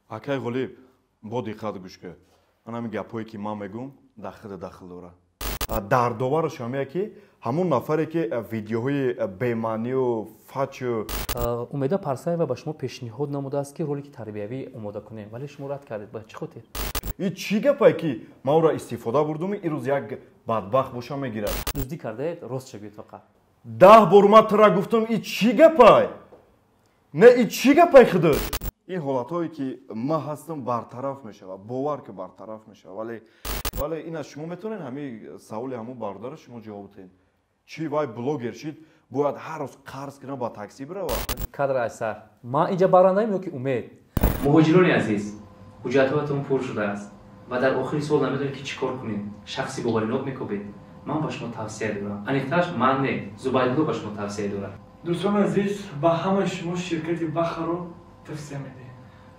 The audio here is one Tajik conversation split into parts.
Акай Ғолиб, бо диққат гӯш кун. Ман ҳамин гапҳое ки ман мегӯм, дахида дахл дорад. Дардовараш ҳамия ки ҳамон нафаре ки видеоҳои бемаънию фачу. Умеда Парсаева ба шумо пешниҳод намудааст, ки ролики тарбиявӣ омода кунем, вале шумо рад кардед. Ба чӣ хотир? И чӣ гапае ки ман ӯро истифода бурдум, ирӯз як бадбахт боша мегирад. Дуздӣ кардаед, рост шагӯед фақат. 10 бор ман тура гуфтам, и чӣ гапай? Не, и чӣ гапай худаш? Ин ҳолатҳое ки ман ҳастам, бартараф мешавад, бовар ки бартараф мешавад, вале ин аз шумо метавонед ҳамин саволи ҳамон бардора шумо ҷавоб диҳед. Чӣ вай блогер шид, бояд ҳар рӯз қарз кунад, ба такси биравад? Кадр айсар, ман инҷа барандаем ё ки Умед? Муҳоҷирони азиз, ҳуҷҷатҳоятон пур шудааст ва дар охири сол намедонед, ки чӣ кор кунед. Шахси боваринок мекобед. Ман ба шумо тавсия дорам, аниқтараш ман не, Зубайдулло ба шумо тавсия дорад. Дӯстони азиз, ба ҳамаи шумо ширкати Бахаро тавсия медиҳем.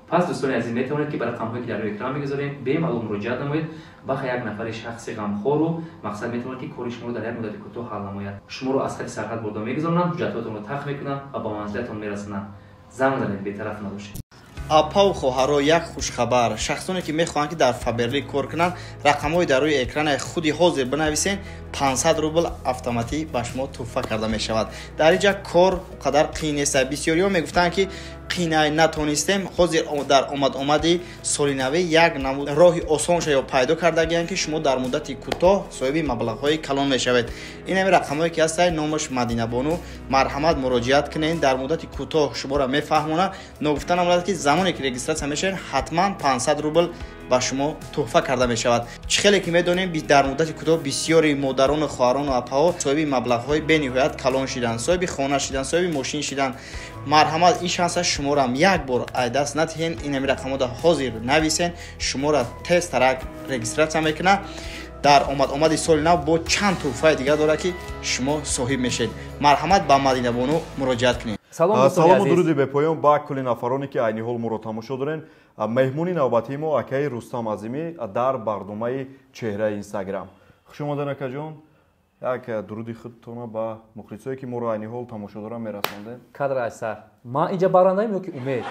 Пас, дӯстони азиз, метавонед, ки ба рақамҳое ки дар рӯи экран мегузорем, бемалол муроҷиат намоед. Баха як нафари шахси ғамхору мақсад метавонад, ки кори шуморо дар як муддати кӯтоҳ ҳал намояд. Шуморо аз хати сарҳад бурда мегузаронанд, ҳуҷҷатҳоятонро тах мекунанд ва ба манзилатон мерасонанд. Занг занед, бетараф набошед. Апаву хоҳаро, як хушхабар: шахсоне ки мехоҳанд, ки дар Фаберлик кор кунанд, рақамҳои дар рӯи экрани худи ҳозир бинависен, 500 рубл автоматӣ ба шумо тӯҳфа карда мешавад. Дар инҷа кор қадар қиин нест. Бисёриҳо мегуфтанд, ки қинай, натонистем. Ҳозир дар омад-омади соли навӣ як намуд роҳи осонша ё пайдо кардагианд, ки шумо дар муддати кӯтоҳ соҳиби маблағҳои калон мешавед. Ин ҳами рақамҳое ки ҳастанд, номаш Мадинабону. Марҳамат, муроҷиат кунед, дар муддати кӯтоҳ шуморо мефаҳмонад. Ногуфта намонад, ки замоне ки регистрация мешавед, ҳатман 500 рубл ба шумо тӯҳфа карда мешавад. Чӣ хеле ки медонем, дар муддати кӯтоҳ бисёри модарону хоҳарону апаҳо соҳиби маблағҳои бениҳоят калон шиданд, соҳиби хона шиданд, соҳиби мошин шиданд. Марҳамат, ин шанса шуморам як бор ай даст надиҳен. Ин ҳами рақамҳода ҳозир нависен, шуморо тезтарак регистрация мекунад. Дар омад-омади соли нав бо чанд тӯҳфаи дигар дорад, ки шумо соҳиб мешавед. Марҳамат, ба Мадинабону муроҷиат кунед. Салому дуруди бепоён ба кулли нафароне ки айни ҳол моро тамошо дорен. Меҳмони навбатии мо акаи Рустам Азимӣ дар барномаи «Чеҳраи Инстаграм». Хуш омаден, акаҷон. Як дуруди худтона ба мухлисое ки моро айни ҳол тамошо доранд, мерасондем. Кадр айсар, ман инҷа барандаем ё ки Умед?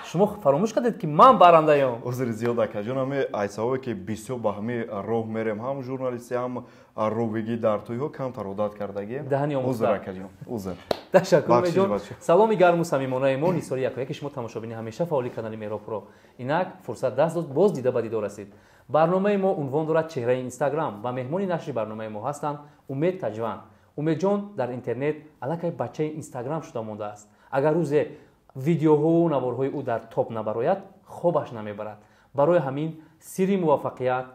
Шумо фаромӯш кардед, ки ман барандаём. Узри зиёд, акаҷон. Ҳами айсавое ки бисёр ба ҳами роҳ мерем, ҳам журналисти, ҳам ровигӣ, дар тӯйҳо камтар одат кардагием. Даҳани. Узр, акаҷон, узр. Ташаккур, Умедҷон. Саломи гарму самимонаи мо нисори якояки шумо, тамошобини ҳамеша фаъоли канали Меҳробпуро. Инак фурсат даст дод, боз дида ба дидор расид. Барномаи мо унвон дорад «Чеҳраи Инстаграм» ва меҳмони нашри барномаи мо ҳастанд Умед Таҷванд. Умедҷон дар интернет аллакай бачаи Инстаграм шуда мондааст. Агар рӯзе видеоҳову наворҳои ӯ дар топ набарояд, хобаш намебарад. Барои ҳамин сирри муваффақият,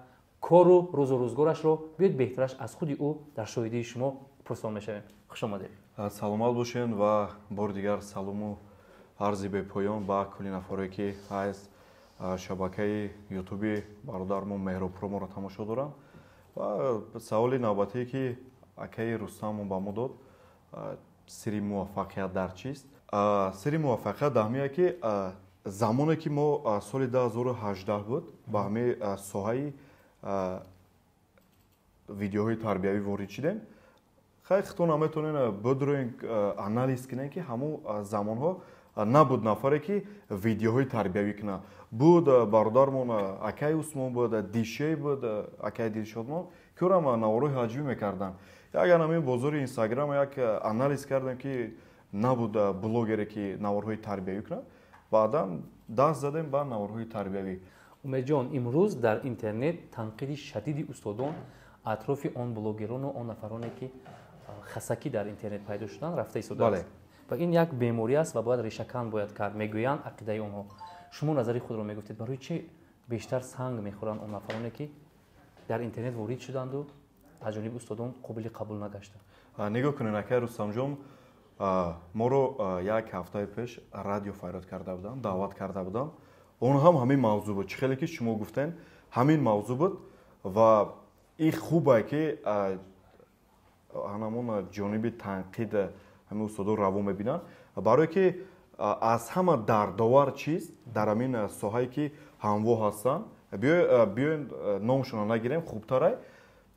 кору рӯзу рӯзгорашро биёед, беҳтараш аз худи ӯ дар шоҳидии шумо пурсон мешавем. Хуш омадед. Саломат бошед ва бори дигар салому арзи бепоён ба кулли нафаре ки аз шабакаи Ютуби бародармо Меҳробпуро моро тамошо доранд. Ва саволи навбатие ки акаи Рустаммо ба мо дод: сирри муваффақият дар чист? Сирри муваффақият дар ҳамие ки замоне ки мо соли 2018 буд, ба ҳамаи соҳаи видеоҳои тарбиявӣ ворид шидем. Хай, худтон наметавонед бидроен, анализ кунем, ки ҳамон замонҳо набуд нафаре ки видеоҳои тарбиявӣ кунад. Буд бародармон акаи Усмон, буд Дишей, буд акаи Дилшодмон, ки ӯрам наворҳои ҳаҷвӣ мекарданд. Ягар ҳамин бозори Инстаграм як анализ кардем, ки набуд блогере ки наворҳои тарбиявӣ кунад. Баъдан даст задем ба наворҳои тарбиявӣ. Умедҷон, имрӯз дар интернет танқиди шадиди устодон атрофи он блогерону он нафароне ки хасакӣ дар интернет пайдо шуданд, рафта истодааст ва ин як беморӣ аст ва бояд решакан бояд кард, мегӯянд, ақидаи онҳо. Шумо назари худро мегуфтед: барои чӣ бештар санг мехӯранд он нафароне ки дар интернет ворид шуданду аз ҷониби устодон қобили қабул нагаштанд? Нигоҳ кунед, акай Рустамҷон, моро як ҳафтаи пеш радио фарёд карда буданд, даъват карда буданд. Он ҳам ҳамин мавзӯъ буд, чӣ хеле ки шумо гуфтен, ҳамин мавзӯъ буд. Ва ин хубе ки ҳанамон ҷониби танқид ҳамин устодо раво мебинанд, барое ки аз ҳама дардовар чиз дар ҳамин соҳае ки ҳамво ҳастанд, биёен, номшонро нагирем, хубтарай.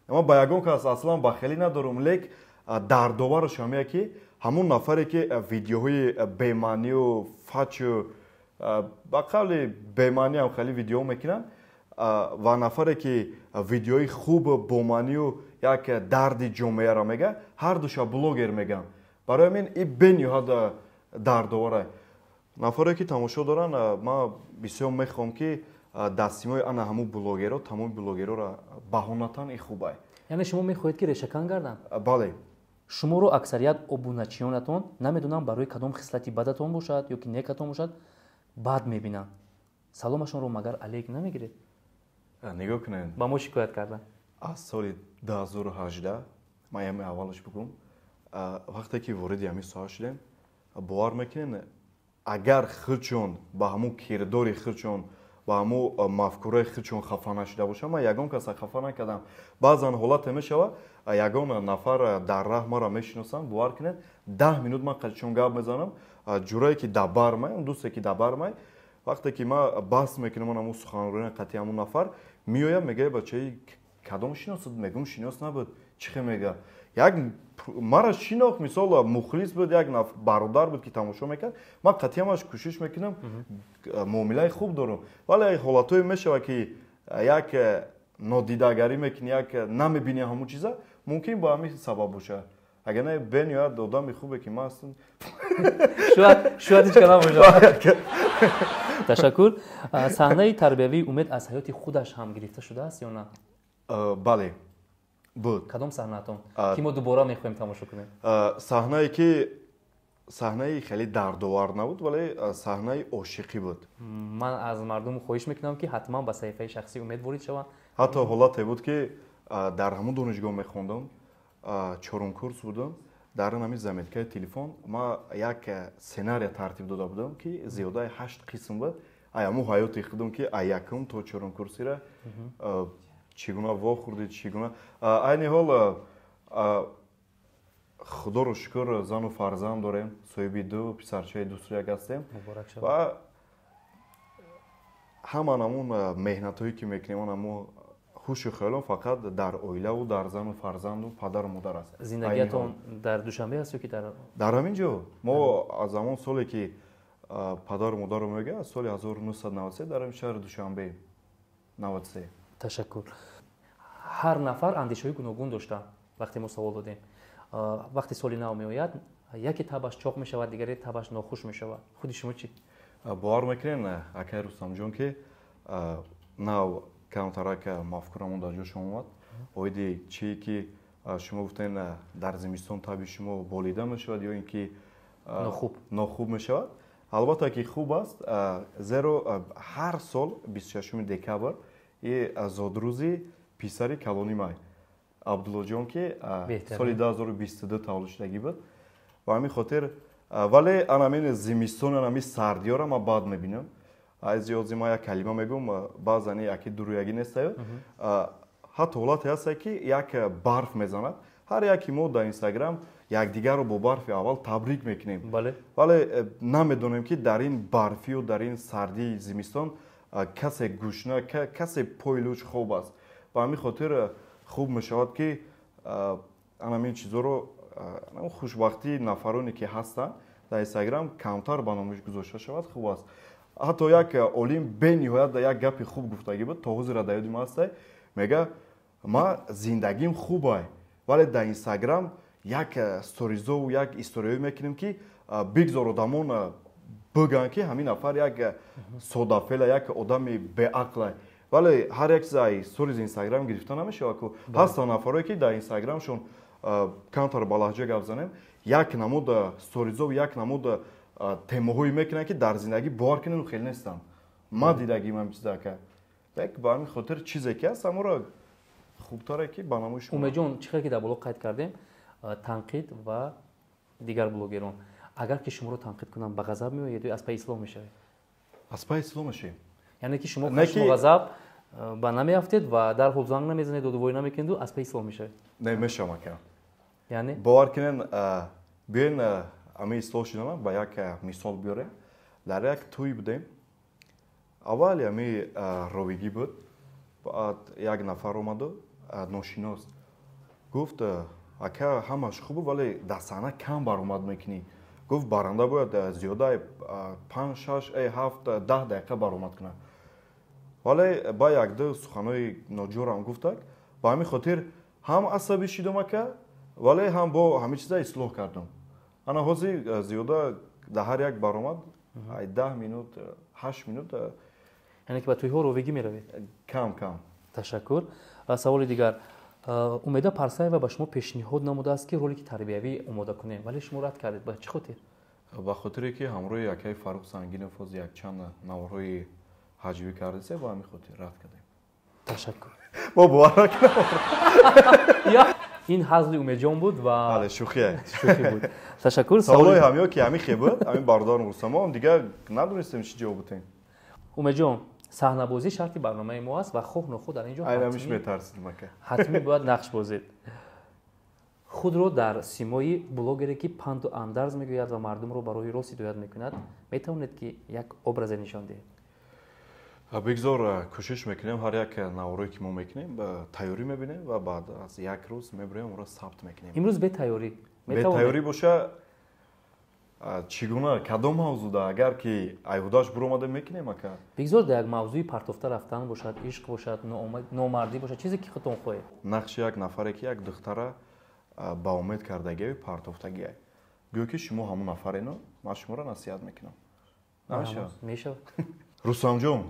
Ман ба ягон кас аслан бахелӣ надорам, лек дардовараш ҳамия ки ҳамон нафаре ки видеоҳои бемаънию фачу. Ба қавли бемаъниам хеле видео мекунанд ва нафаре ки видеои хуб бомаънию як дарди ҷомеаро мега, ҳар душа блогер мегӯянд. Барои ҳамин и бениҳоят дардовар. Нафаре ки тамошо доранд, ман бисёр мехоҳам ки дастимои ана ҳамун блогерро, тамоми блогерро баҳонатан и хубай. Яъне шумо мехоҳед ки решакан гарданд? Бале. Шуморо аксарият обуначиёнатон, намедонам барои кадом хислати бадатон бошад ё ки некатон бошад, бад мебинанд. Саломашонро магар алейк намегиред? Нигоҳ кунед. Ба мо шикоят карданд. Аз соли 2018 ман ями аввалаш бигӯм, вақте ки вориди ҳамин соҳа шудем, бовар мекунед, агар худшон ба ҳамун кирдори худшон, ба ҳамун мафкураи худшон хафа нашуда бошам, ман ягон каса хафа накардам. Баъзан ҳолате мешавад, ягон нафар дар раҳ маро мешиносанд, бовар кунед, 10 минут ман қадшон гап мезанам, ҷурае ки дабар май, он дӯсте ки дабар май, вақте ки ман баҳс мекунам ҳамун суханронии қатъи ҳамун нафар, меоям, мегӯяд, бачаи кадом шиносад? Мегӯм, шинос набуд. Чӣ хел мега? Як мара шинохт, мисол, мухлис буд, як бародар буд ки тамошо мекард. Ман қатъиамаш кӯшиш мекунам, муомилаи хуб дорам. Вале ҳолатҳое мешавад ки як нодидагарӣ мекунӣ, як намебинӣ ҳамун чиза, мумкин ба ҳамин сабаб бошад. Агар не, бениҳоят одами хубе ки ман ҳастам. Шояд ҳеҷ калам бошад. Ташаккур. Саҳнаи тарбиявии Умед аз ҳаёти худаш ҳам гирифта шудааст ё на? Бале, буд. Кадом саҳнаатон ки мо дубора мехоҳем тамошо кунем? Саҳнае ки саҳнаи хеле дардовар набуд, вале саҳнаи ошиқӣ буд. Ман аз мардум хоҳиш мекунам ки ҳатман ба саҳифаи шахсии Умед ворид шаванд. Ҳатто ҳолате буд ки дар ҳамун донишгоҳ мехондам, чорум курс будам, дар ҳамин заметкаи телефон ман як сценария тартиб дода будам ки зиёдаи 8 қисм буд. Ай ҳамун ҳаёти худам ки ай якум то чорум курсира чӣ гуна вохӯрдӣ, чӣ гуна. Айни ҳол худоро шукр зану фарзанд дорем, соҳиби 2 писарчаи дусу як ҳастем ва ҳаман ҳамун меҳнатҳое ки мекунем, ҳамун ҳушу хаёлон фақат дар оилаву дар зану фарзанду падару модар аст. Зиндагиятон дар Душанбе аст ё ки дар дар ҳамин ҷо? Мо аз ҳамон соле ки падару модарро мегӯяд, соли 1993 дар ҳамин шаҳри Душанбе 93. Ташаккур. Ҳар нафар андешаҳои гуногун дошта. Вақте мо савол додем, вақте соли нав меояд, яке табаш чоқ мешавад, дигаре табаш нохуш мешавад. Худи шумо чӣ? Бовар мекунед, акай Рустамҷон, ки нав камтарак мафкурамон дар ҷош омад. Оиди чие ки шумо гуфтед, дар зимистон таби шумо болида мешавад ё ин ки нохуб мешавад. Албатта ки хуб аст, зеро ҳар сол 26 декабр и зодрӯзи писари калони май Абдуллоҷон, ки соли 2022 таваллуд шудагӣ буд. Ба ҳамин хотир, вале анамин зимистон, анамин сардиёро ман бад мебинам. Аз ёзи ман як калима мегӯм, баъзан яки дуруягӣ нестаю. Ҳатто ҳолате ҳаста ки як барф мезанад. Ҳар яки мо дар Инстаграм якдигарро бо барфи аввал табрик мекунем. Вале намедонем ки дар ин барфию дар ин сардии зимистон касе гушна, касе пойлуч хоб аст. Ба ҳамин хотир хуб мешавад ки анамин чизоро, хушбахтии нафароне ки ҳастанд дар Инстаграм камтар ба номиш гузошта шавад, хуб аст. Ҳатто як олим бениҳоят як гапи хуб гуфтагӣ буд, то ҳозира дар ёди ман ҳастай, мега ман зиндагим хубай, вале дар Инстаграм як сторизову як историё мекунем ки бигзор одамон бигӯянд ки ҳамин нафар як содафела, як одами беақлай. Вале ҳар як чиз ай сториз Инстаграм гирифта намешавад ку. Ҳастанд нафарое ки дар Инстаграмшон камтар ба лаҳҷа гап занем, як намуд сторизов, як намуд темаҳое мекунанд ки дар зиндагӣ бовар кунед хеле нестанд. Ман дидагим ҳамин чиза ака. Як ба ҳамин хотир чизе ки ҳаст, ҳамонро хубтаре ки ба намои шумо. Умедҷон, чӣ хел ки дар боло қайд кардем, танқид ва дигар блогерон. Агар ки шуморо танқид кунанд, ба ғазаб меоед ё аз паи ислоҳ мешавед? Аз паи ислоҳ мешавем. Яъне ки шумо хашму ғазаб ба намеафтед ва дарҳол занг намезанед, додувоӣ намекунеду аз паи ислоҳ мешавед? Не, мешавам ака. Яъне? Бовар кунед, биёен ҳамин ислоҳ шуданам ба як мисол биёрем. Дар як тӯй будем. Аввали ҳамин ровигӣ буд. Баъд як нафар омаду ношинос гуфт, ака ҳамаш хуб, вале дар саҳна кам баромад мекунӣ. Гуфт баранда бояд зиёда 5, 6, 7, 10 дақиқа баромад кунад. Вале ба якду суханҳои ноҷорам гуфтак. Ба ҳамин хотир ҳам асабӣ шидум ака, вале ҳам бо ҳамин чиза ислоҳ кардам. Ана ҳозир зиёда дар ҳар як баромад 10 минут, 8 минут. Яъне ки ба тӯйҳо ровигӣ меравед? Кам кам. Ташаккур. Саволи дигар. Умеда Парсаева ба шумо пешниҳод намудааст, ки ролики тарбиявӣ омода кунем, вале шумо рад кардед. Ба чӣ хотир? Ба хотире ки ҳамроҳи акаи Фаррух Сангинов ҳозир якчанд наворҳои ҳаҷвӣ кардисе, ба ҳамин хотир рад кардем. Ташаккур. Мо бовар накунам. Ин ҳазли Умедҷон буд ва бале, шӯхие. Шӯхӣ буд. Ташаккур. Саволҳои ҳамиё ки ҳамин хе буд, ҳамин бародарам Рустам, мо дигар надонистем чӣ ҷавоб бутем. Умедҷон, саҳнабозӣ шарти барномаи мо аст ва хоҳ нохоҳ дар ин ҷо айнамиш метарсидим ака. Ҳатмӣ бояд нақш бозед. Худро дар симои блогере, ки панду андарз мегӯяд ва мардумро ба роҳи рост ҳидоят мекунад, метавонед ки як образе нишон диҳед? Бигзор кӯшиш мекунем, ҳар як наворое ки мо мекунем, тайёрӣ мебинем ва баъд аз як рӯз мебурем, онро сабт мекунем. Имрӯз бетайёрӣ. Бетайёрӣ боша, чӣ гуна, кадом мавзӯъда? Агар ки айҳудаш буромада мекунем ака. Бигзор дар як мавзӯи партофта рафтан бошад, ишқ бошад, номардӣ бошад, чизе ки худтон хоҳед. Нақши як нафаре ки як духтара ба умед кардагиаю партофтагиай. Гӯё ки шумо ҳамон нафарену ман шуморо насиҳат мекунам. Намешавад? Мешавад. Рустамҷон,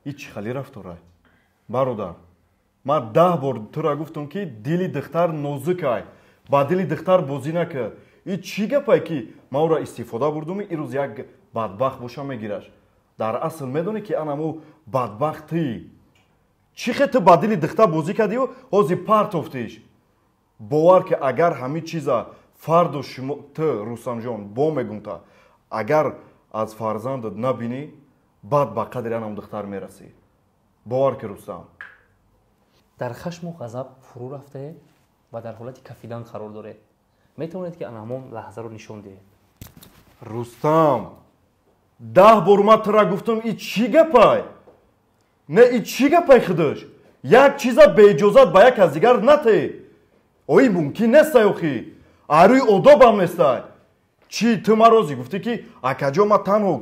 и чӣ хали рафторай? Бародар, ман 10 бор тура гуфтам, ки дили духтар нозукай, ба дили духтар бозӣ накар. И чӣ гапай ки ман ӯро истифода бурдум, ирӯз як бадбахт боша мегираш. Дар асл медонӣ ки анамо бадбахт тӣ. Чӣ хе ту ба дили духтар бозӣ кардию ҳозир партофтиш? Бовар ки агар ҳамин чиза фарду шумо ту Рустамҷон бо мегум та, агар аз фарзандат набинӣ, баъд ба қадри анам духтар мерасӣ. Бовар ки Рустам. Дар хашму ғазаб фурӯ рафтаед ва дар ҳолати кафидан қарор доред. Метавонед ки ана ҳамон лаҳзаро нишон диҳед? Рустам, 10 бор ман тура гуфтам, и чӣ гапай? Не, и чӣ гапай худаш? Як чиза беиҷозат ба як аз дигар натеҳ. Ои мумкин нестай охи. Арӯи одобам нестай. Чӣ ту ман розӣ гуфтӣ ки акаҷон ман танҳо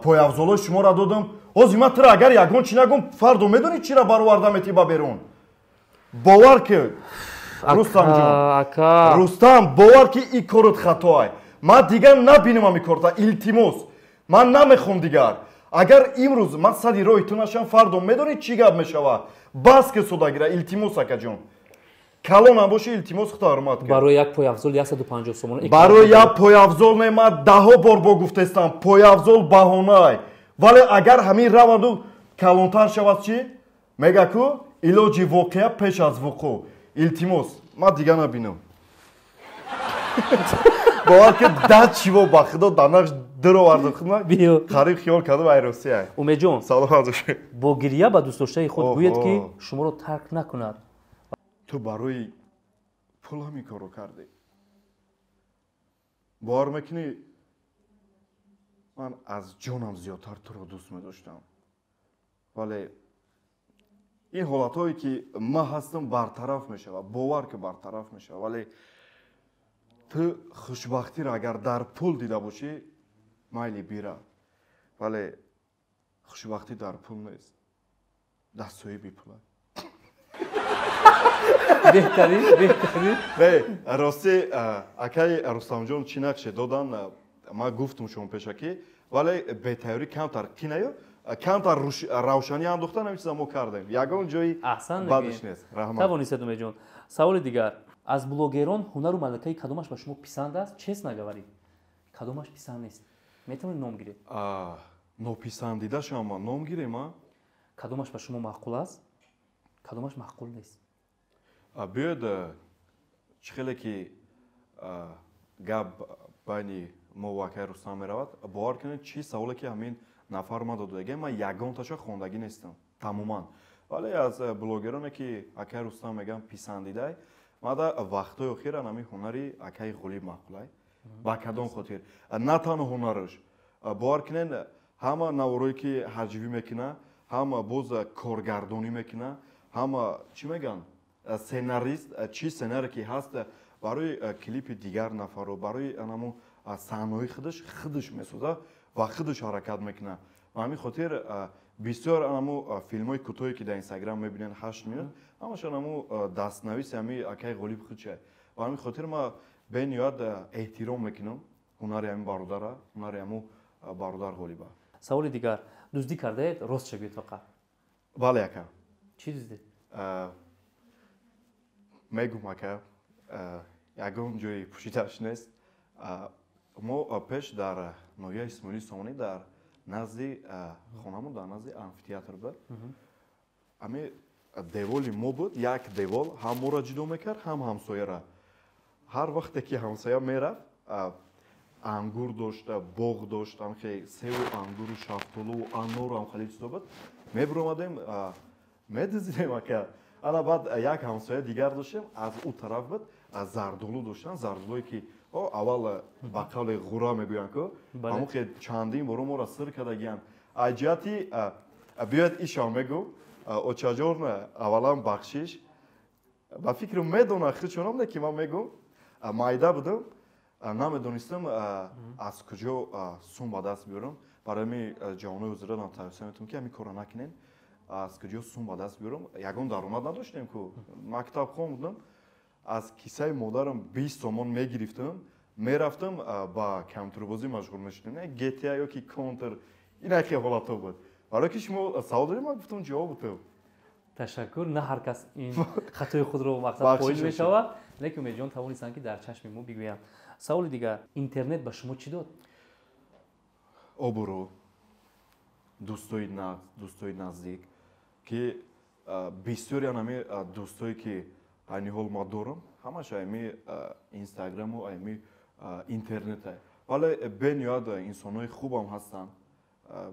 пойафзолҳои шуморо додам. Ҳозир ман тура агар ягон чӣ нагум, фардо медонӣ чиро бароварда метӣ ба берун? Бовар ки Рустамҷон, Рустам, бовар ки ин корот хатоай. Ман дигар набинам ҳамин корта, илтимос. Ман намехоҳам дигар. Агар имрӯз ман сади роҳи ту нашам, фардо медонӣ чӣ гап мешавад? Бас ки содагира, илтимос акаҷон. Калонам боши, илтимос худо ҳурмат кун. Барои як пойафзол 150 сомон. Барои як пойафзол не, ман даҳо бор бо гуфтаистам, пойафзол баҳонаай. Вале агар ҳамин раванду калонтар шавад чӣ? Мега ку илоҷи воқеа пеш аз вуқӯъ. Илтимос, ман дигар набинам. Бовар ки дад чиво ба худо дар нақш даровардам худма. Қариб хиёл кардам ай Русия. Умедҷон, саломат бошед. Бо гиря ба дӯстдоштаи худ гӯед ки шуморо тарк накунад. Ту барои пул ҳамин корро кардӣ. Бовар мекунӣ, ман аз ҷонам зиёдтар туро дӯст медоштам. Вале ин ҳолатҳое ки ман ҳастам бартараф мешавад, бовар ки бартараф мешавад, вале ту хушбахтиро агар дар пул дида бошӣ, майли бира. Вале хушбахтӣ дар пул нест, дар соҳиби пул аст. Беҳтарин, беҳтарин. Не, рости акаи Рустамҷон чӣ нақше додан, ман гуфтум шумо пешакӣ, вале бетайёрӣ камтар кинаю, камтар равшанӣ андохтан ҳамин чиза мо кардем. Ягон ҷои бадаш нест. Раҳмат. Тавонистед, Умедҷон. Саволи дигар. Аз блогерон ҳунару малакаи кадомаш ба шумо писанд аст? Честно говори. Кадомаш писанд нест? Метавонед ном гиред? Нописандидашам ман ном гирем, а? Кадомаш ба шумо маъқул аст? Кадомаш маъқул нест? Биёед, чӣ хеле ки гап байни мо ва акаи Рустам меравад, бовар кунед, чӣ саволе ки ҳамин нафар ма додагӣ, ман ягонташа хондагӣ нестам тамоман. Вале аз блогероне ки акаи Рустам мегӯям писандидай, мада вақтҳои охиран ҳамин ҳунари акаи Ғолиб маъқулай. Ба кадом хотир? На танҳо ҳунараш. Бовар кунед, ҳама наворое ки ҳаҷвӣ мекуна, ҳама боз коргардонӣ мекуна, ҳама чӣ мегӯянд? Сценарист, чӣ сценарие ки ҳаст барои клипи дигар нафарро, барои анамо саҳнаҳои худаш месозад ва худаш ҳаракат мекунад. Ба ҳамин хотир бисёр анамо филмҳои кӯтоҳе, ки дар Инстаграм мебинед, 8 минут, ҳамаш анамо дастнависи ҳами акаи Ғолиб худша. Ба ҳамин хотир ман бениҳоят эҳтиром мекунам ҳунари ҳамин бародара, ҳунари ҳамун бародар Ғолиба. Саволи дигар: дуздӣ кардаед? Рост шавед фақат. Бале, ака. Чӣ дуздед? Мегум, ака, ягон ҷои пӯшидааш нест. Мо пеш дар ноҳияи Исмоили Сомонӣ, дар назди хонамон, дар назди амфитеатр буд. Ами деволи мо буд, як девол ҳам моро ҷудо мекард, ҳам ҳамсояра. Ҳар вақте ки ҳамсоя мерафт, ангур дошт, боғ дошт, севу ангуру шафтолуву анору ҳам хеле чизо буд, мебиромадем, медуздидем, ака. Ана баъд як ҳамсоя дигар доштем, аз ӯ тараф буд, зардолу доштанд, зардолое ки аввал ба қавле ғура мегӯянд ку, ҳамон хе чандин боро моро сир кардагиянд. Аз ҷиҳати биёяд ишам мегӯ, очаҷон, аввалан бахшиш, ба фикрам медонад худшонам, не ки ман мегӯм, майда будам, намедонистам аз куҷо сум ба даст биёрам. Барои ҳамин ҷавонои ҳозирадам тавсия метавонам, ки ҳамин корро накунед. Аз куҷо сум ба даст биёрам? Ягон даромад надоштем ку, мактабхон будам. Аз кисаи модарам 20 сомон мегирифтам, мерафтам, ба компютербозӣ машғул мешудем, GTA ё ки Контр, ин яке ҳолатҳо буд. Барое ки шумо савол доред, ман гуфтам, ҷавоб бутам. Ташаккур. На ҳар кас ин хатои худро мақсад қоил мешавад, лекин Умедҷон тавонистанд, ки дар чашми мо бигӯянд. Саволи дигар: интернет ба шумо чӣ дод? Обрӯ, дӯстои нағз, дӯстои наздик, ки бисёри ами дӯстое, ки айни ҳол ма дорам, ҳамаш ами Инстаграму ами интернета. Вале бениҳоят инсонҳои хубам ҳастанд.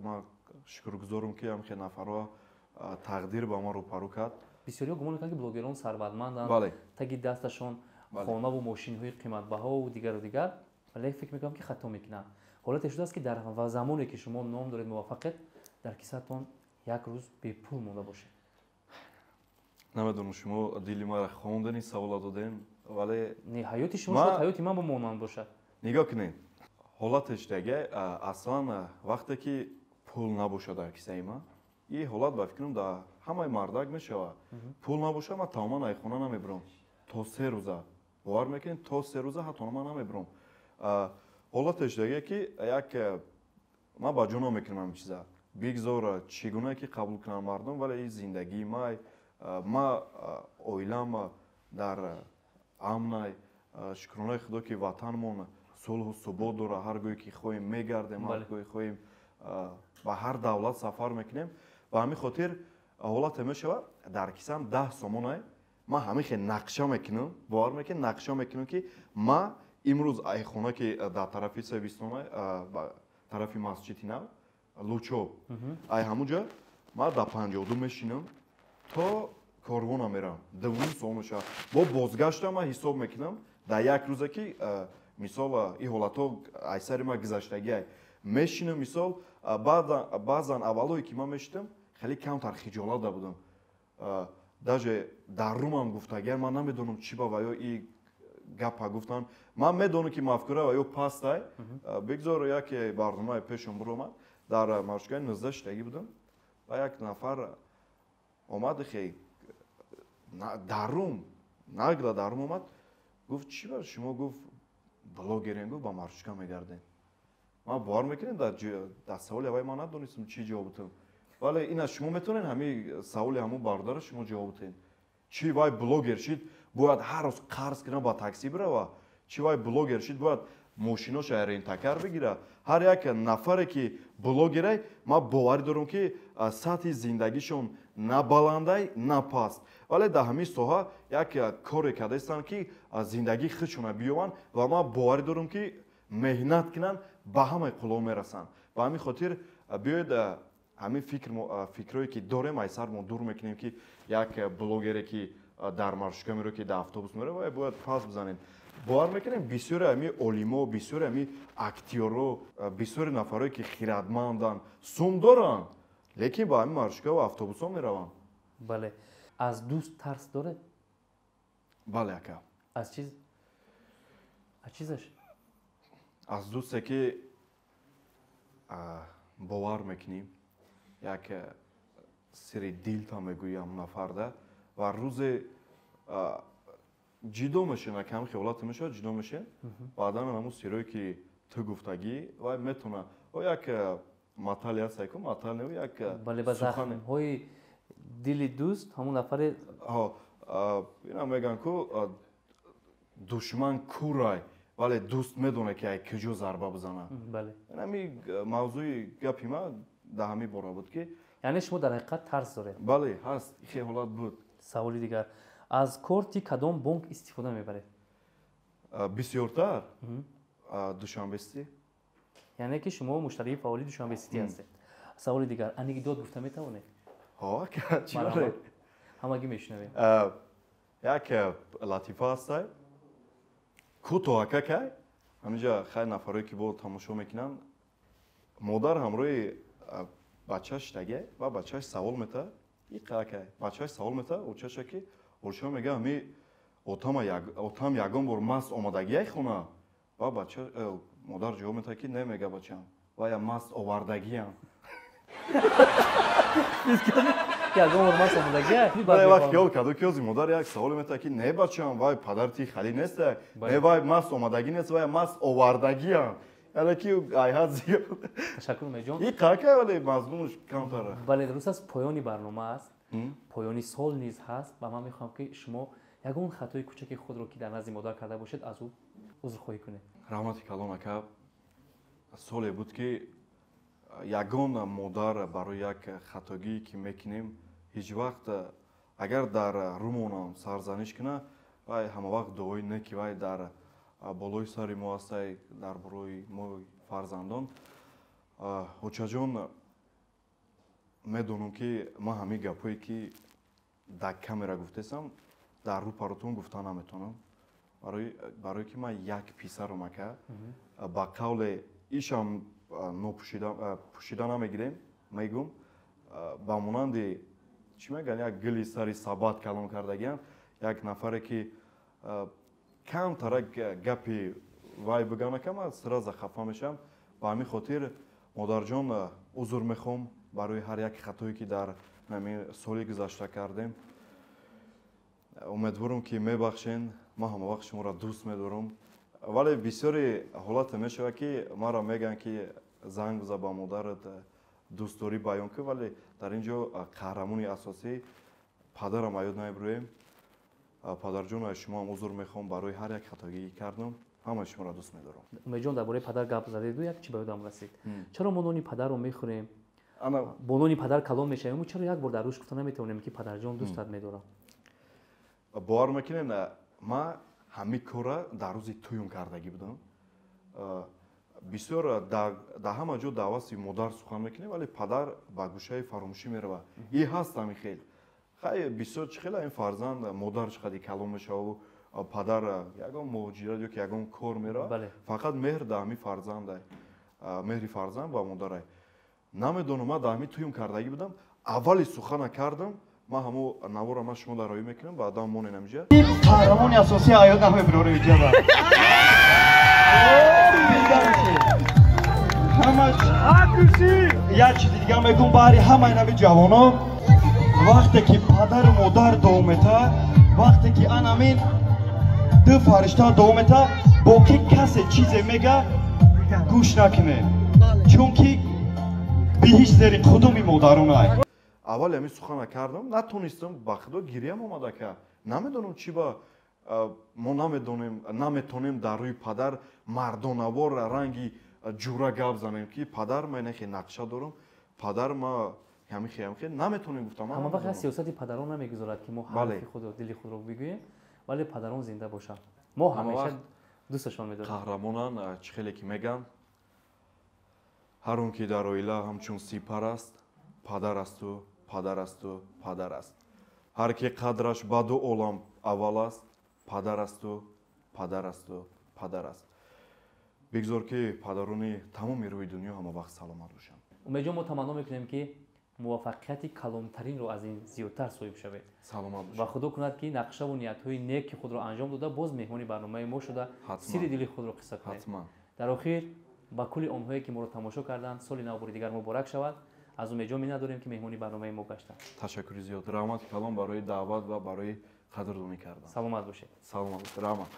Ман шукргузорам, ки ҳамхе нафарҳо тақдир ба ман рӯпарӯ кард. Бисёриҳо гумон мекунанд, ки блогерон сарватманданд, таги дасташон хонаву мошинҳои қиматбаҳову дигару дигар, вале фикр мекунам, ки хато мекунанд. Ҳолате шудааст, ки дар замоне, ки шумо ном доред, муваффақед, дар кисатон як рӯз бепул монда бошед? Намедонам, шумо дили маро хондани савола додем, вале Не, ҳаёти шумо шояд ҳаёти ман бо монанд бошад. Нигоҳ кунед, ҳолатеш дега, аслан вақте ки пул набошад дар кисаи ман, ин ҳолат ба фикрам дар ҳамаи мардак мешавад, пул набошад, ман тамоман ай хона намебирам то 3 рӯза. Бовар мекунед, то 3 рӯза ҳатто ман намебирам. Ҳолатеш дега, ки як ман ба ҷо намекунам ҳамин чиза, бигзор чӣ гуна ки қабул кунанд мардум, вале ин зиндагии май, ма оилам дар амнай. Шукронаи Худо, ки ватанмон сулҳу субот дора, ҳар гоҳе ки хоҳем мегардем, ҳар гоҳе хоҳем ба ҳар давлат сафар мекунем. Ба ҳамин хотир ҳолате мешавад, дар кисам 10 сомонай, ман ҳамин хел нақша мекунам, бовар мекунед, нақша мекунам, ки ма имрӯз ай хона, ки дар тарафи Себистонай, тарафи масҷиди нав Лучоб, ай ҳамун ҷо ман дар 52 мешинам, то Корвона мерам, 2,5 сом мешавад. Бо бозгаштам ман ҳисоб мекунам дар як рӯзе, ки мисол ин ҳолатҳо ай сари ман гузаштагиай, мешинам, мисол, баъзан аввалое ки ман мешидам, хеле камтар хиҷолат будам, даже дар румам гуфтагиар, ман намедонам чӣ ба ва ё и гапа гуфтан. Ман медонам, ки мафкура ва ё пастай. Бигзор яке барномаи пешам биромад. Дар маршрутгаи 19 шидагӣ будам ва як нафар омад, хе дарум нагла дарум омад, гуфт: «Чӣ ба шумо, — гуфт, — блогерен, — гуфт, — ба маршрутка мегардем?» Ман, бовар мекунем, дар саволи аввали ман надонистам чӣ ҷавоб бутам. Вале ина шумо метавонед ҳамин саволи ҳамун бародара шумо ҷавоб бутед: чӣ вай блогер шид, бояд ҳар рӯз қарз кунад, ба таксӣ бирава? Чӣ вай блогер шид, бояд мошиноша рентакар бигира? Ҳар як нафаре, ки блогерай, ман боварӣ дорам, ки сатҳи зиндагишон на баландай, на паст, вале дар ҳамин соҳа як коре кардаистанд, ки зиндагии худшона биёванд, ва ман боварӣ дорам, ки меҳнат кунанд, ба ҳамаи қулло мерасанд. Ба ҳамин хотир биёед, ҳамин фикрое, ки дорем, ай сар мо дур мекунем, ки як блогере, ки дар маршрутка меро, ки дар автобус меро, вай бояд пас бизанем. Бовар мекунем, бисёре ҳами олимо, бисёре ҳами актёро, бисёре нафарое, ки хиратманданд, сум доранд, лекин ба ҳамин маршрутка ва автобусҳо мераванд. Бале, аз дӯст тарс доред? Бале, ака. Аз чиз, аз чизаш? Аз дӯсте ки бовар мекунӣ, як сири дилта мегӯӣ ҳамун нафарда ва рӯзе ҷидо мешен, кам хиёлате мешавад, ҷидо мешен, баъдан ҳамун сирое ки ту гуфтагӣ вай метавона як матале ҳаст, ку матал не, як бале, ба захмҳои дили дӯст ҳамун нафаре. Ина мегӯянд ку душман курай, вале дӯст медонад ки ай куҷо зарба бизанад. Ҳами мавзӯи гапи ман дар ҳамин бора буд ки яъне шумо дар ҳақиқат тарс доред? Бале, ҳаст, хе ҳолат буд. Саволи дигар: аз корти кадом бонк истифода мебаред? Бисёртар Душанбе Сити. Яъне ки шумо муштарии фаъоли Душанбе Сити ҳастед. Саволи дигар: анекдот гуфта метавонед? Ҳа, ҳамагӣ мешунавем. Як латифа ҳастай, кӯтоҳака кай ҳаминҷа хай нафарое ки бо тамошо мекунанд. Модар ҳамроҳи бачааш шитагиай ва бачааш савол метаҳад, иқакай бачааш савол метаҳад очаша ки оча мега ҳами отам ягон бор маст омадагиай хона? Ва бача модар ҷавоб метаҳад ки не, мега, бачам, вая маст овардагиам. Ягон бор маст омадагиай? Вақт хиёл карду ки ози модар як саволе метаҳад ки не, бачам, вай падар ти хали неста, не, вай маст омадагӣ нест, вая маст овардагиам. Яъне ки айҳад зиёд. Ташаккур, Умедҷон. И қака, вале мазмунаш камтар. Бале, дуруст аст, поёни барнома аст, поёни сол низ ҳаст ва ман мехоҳам ки шумо ягон хатои кӯчаки худро ки дар назди модар карда бошед, аз ӯ узрхоҳӣ кунед. Раҳмати калон, ака. Соле буд ки ягон модар барои як хатогие ки мекунем, ҳеҷ вақт агар дар рӯмонам сарзаниш кунад, вай ҳамавақт дуои не ки вай дар болои сари мо ҳастай, дар борои мо фарзандон. Очаҷон, медонам ки ман ҳамин гапҳое ки дар камера гуфтесам, дар рӯ паротон гуфта наметавонам, барое ки ман як писарам, ака, ба қавле ишам пӯшида намегирем, мегум, ба монанди чӣ мегӯянд, як гили сари сабат калон кардагиам. Як нафаре ки камтарак гапи вай бигана, ман сразу хафа мешавам. Ба ҳамин хотир, модарҷон, узр мехоҳам барои ҳар як хатое ки дар ҳамин соли гузашта кардем. Умедворам ки мебахшен. Ман ҳамавақт шуморо дӯст медорам, вале бисёри ҳолате мешавад ки маро мегӯянд ки занг биза ба модарат, дӯстдорӣ баён кун, вале дар ин ҷо қаҳрамони асосӣ падарам аёд намебурӯем. Падарҷон, аз шумоам узр мехоҳам барои ҳар як хатогӣ кардам. Ҳамаи шуморо дӯст медорам. Умедҷон, дар бораи падар гап задеду як чи ба ёдам расид: чаро мо нони падарро мехӯрем, бо нони падар калон мешавем, чаро як бор дар рӯш гуфта наметавонем ки падарҷон, дӯстат медорам? Бовар мекунед, ман ҳамин корра дар рӯзи тӯюм кардагӣ будам. Бисёр дар ҳама ҷо даъвати модар сухан мекунем, вале падар ба гӯшаи фаромӯшӣ меравад. И ҳаст ҳамин хел. Хай, бисёр чӣ хела ин фарзанд модар чӣ қади калон мешаву падар ягон муҳоҷират ё ки ягон кор меравад, фақат меҳр дар ҳамин фарзандай, меҳри фарзанд ба модарай. Намедонам, ман дар ҳамин тӯюм кардагӣ будам, аввали сухана кардам. Ман ҳамо навора ман шумо дар роӣ мекунам, баъдан монем инҷа. Қаҳрамони асосии ҳаёт намебирорем иҷаба. Ҳамаш як чизи дигар мегӯм баҳри ҳамаи нави ҷавоно: вақте ки падару модар дуо мета, вақте ки анамин ду фаришта дуо мета, бо ки касе чизе мега, гӯш накунед, чунки биҳишт зери қудуми модаронай. Аввал ҳамин сухана кардам, натонистам, ба худо гирьям омад, ака. Намедонам чӣ ба мо намедонем, наметонем дар рӯи падар мардонавор ранги ҷура гап занем ки падар, ман нахе нақша дорам, падар, ма ҳамихе ҳамихе наметонем гуфтам. Ҳама вақт сиёсати падарон намегузорад ки мо ҳарфи худро, дили худро бигӯем, вале падарон зинда бошанд, мо ҳамеша дӯсташон медорем. Қаҳрамонан, чӣ хеле ки мегӯянд, ҳар он ки дар оила ҳамчун сипар аст, падар асту, падар асту, падар аст. Ҳар ки қадраш ба ду олам аввал аст, падар асту, падар асту, падар аст. Бигзор ки падарони тамоми рӯи дунё ҳама вақт саломат бошанд. Умедҷон, мо таманно мекунем ки муваффақияти калонтаринро аз ин зиёдтар соҳиб шавед. Саломат бошед. Ва худо кунад ки нақшаву ниятҳои нек ки худро анҷом дода, боз меҳмони барномаи мо шуда, сири дили худро қисса кунед. Ҳатман. Дар охир ба кулли онҳое, ки моро тамошо карданд, соли нав бори дигар муборак шавад. Аз Умедҷон миннатдорем, ки меҳмони барномаи мо гаштанд. Ташаккури зиёд, раҳмати калон барои даъват ва барои қадрдонӣ кардан. Саломат бошед. Саломат бошед, раҳмат.